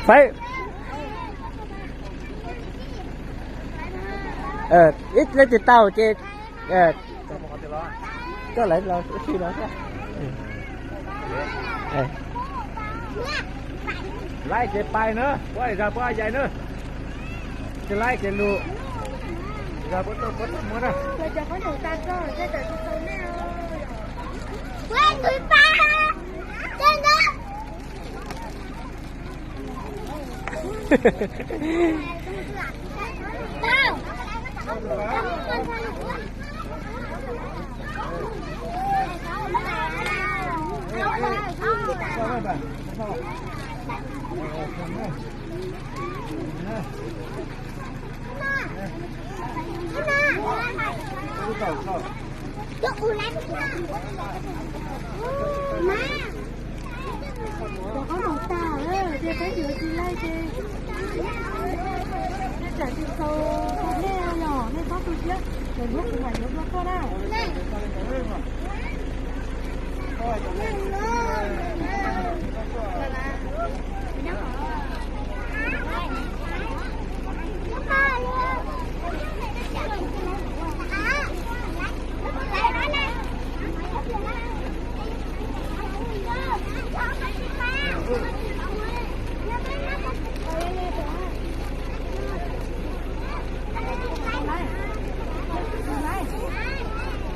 Faib, ib leej twg tau ces koj lawv los ua si los. Laib ces pais na, puab zag puab yais na. Tsis laib ces lug. Zag puab tuaj puab tuaj muab na. Cov qhob noom tag, ces peb yuav tsis laij ces, tsam tsis txaus rau nej yog nej txhob tu siab, ces hnub kuv mam yuav dua tuaj na.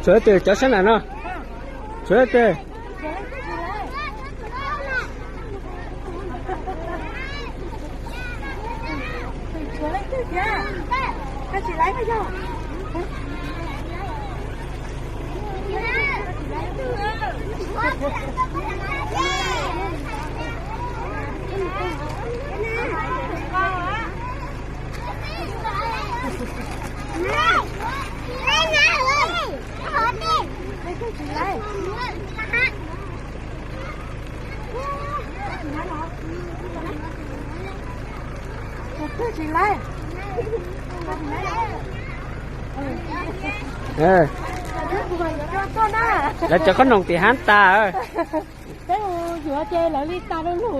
Tshuav tes cov sab nram no, tshuav tes. Lawv cov qhob noom tim hab tas. Peb yuav ces lawv li tas lug lug.